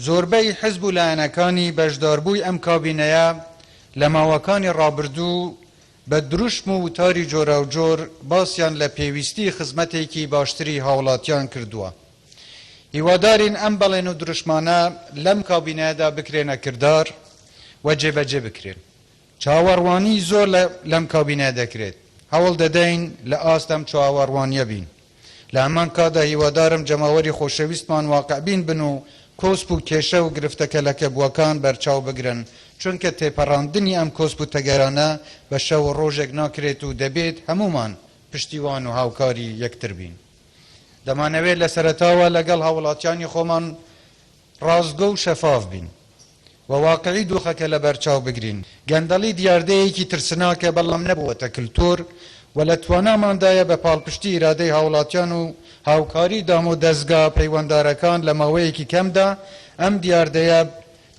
زۆربەی حزب و لایەنەکانی بەشداربووی ئەم کابینەیە لە ماوەکانی ڕابردوو بە دروشم و وتاری جۆراوجۆر باسیان لە پێویستی خزمەتێکی باشتری هاوڵاتیان کردووە. هیوادارین ئەم بەڵێن و دروشمانە لەم کابینەیەدا بکرێنە کردار و جێبەجێ بکرێن. چاوەڕوانی زۆر لە لەم کابینەیە دەکرێت، هەوڵ دەدەین لە ئاست ئەم چاوەڕوانییە بین. لە هەمان کاتدا هیوادارم جەماوەری خۆشەویستمان واقعبین بن و کۆسپ و کێشە و گرفتە کەلەکەبووەکان بەرچاو بگرن، چونکە تێپەڕاندنی ئەم کۆسپ و تەگەرانە بە شەو و ڕۆژێک ناکرێت و دەبێت هەموومان پشتیوان و هاوکاری یەکتر بین. دەمانەوێت لە سەرەتاوە لەگەڵ هاوڵاتیانی خۆمان ڕاستگۆ و شەفاف بین و واقعی دۆخەکە لەبەرچاو بگرین. گەندەڵی دیاردەیەکی ترسناکە بەڵام نەبووەتە کلتور و لە تواناماندایە بە پاڵپشتی ئیرادەی هاوڵاتیان و هاوکاری دامودەزگا پەیوەندارەکان لە ماوەیەکی کەمدا ئەم دیاردەیە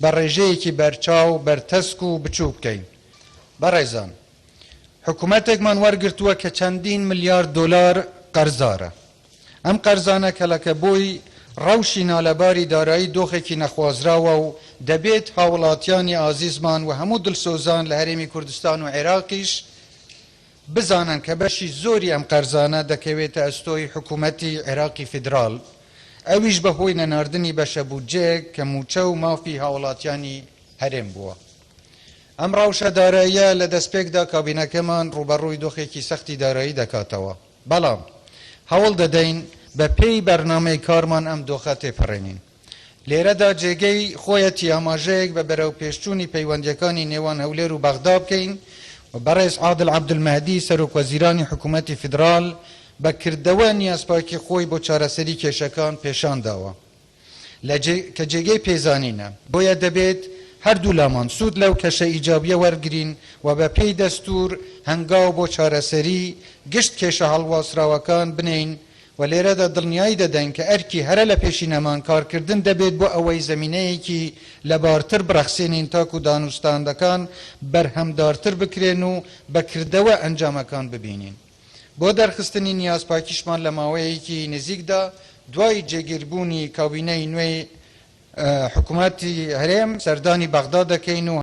بە ڕێژەیەکی بەرچاو بەرتەسک و بچووک بکەین. بەڕێزان حکومەتێکمان وەرگرتووە کە چەندین ملیارد دۆلار قەرزارە. ئەم قەرزانە کەڵەکەبووی ڕەوشی نالەباری دارایی دۆخێکی نەخوازراوە و دەبێت هاوڵاتیانی ئازیزمان و هەموو دڵسۆزان لە هەرێمی کوردستان و عێراقیش بزانن کە بەشی زۆری ئەم قەرزانە دەکەوێتە ئەستۆی حکومەتی عێراقی فیدراڵ ئەویش بە هۆی نەناردنی بەشە بودجەیەک کە مووچە و مافی هاوڵاتیانی هەرێم بووە. ئەم ڕەوشە داراییە لە دەستپێکدا کابینەکەمان ڕووبەڕووی دۆخێکی سەختی دارایی دەکاتەوە. بەڵام هەوڵ دەدەین بە پێی بەرنامەی کارمان ئەم دۆخە تێپەڕێنین. لێرەدا جێگەی خۆیەتی ئاماژەیەک بە بەرەوپێشچوونی پەیوەندییەکانی نێوان هەولێر و بەغدا بکەین و بەڕێز عادل عەبدولمەهدی سەرۆک وەزیرانی حکوومەتی فیدراڵ بە کردەوە نیازپاکی خۆی بۆ چارەسەری کێشەکان پێشان داوە. لە کە جێگەی پێزانینە، بۆیە دەبێت هەردوولامان سوود لەو کەشە ئیجابیە وەرگرین و بە پێی دەستوور هەنگاو بۆ چارەسەری گشت کێشە هەڵواسراوەکان بنێین و لێرەدا دڵنیایی دەدەین کە ئەرکی هەرە لە پێشینەمان کارکردن دەبێت بۆ ئەوەی زەمینەیەکی لەبارتر بڕەخسێنین تاکو دانوستاندەکان بەرهەمدارتر بکرێن و بە کردەوە ئەنجامەکان ببینین. بۆ دەرخستنی نیازپاکیشمان لە ماوەیەکی نزیکدا دوای جێگیربوونی کابینەی نوێی حکومەتی هەرێم سەردانی بەغدا دەکەین و.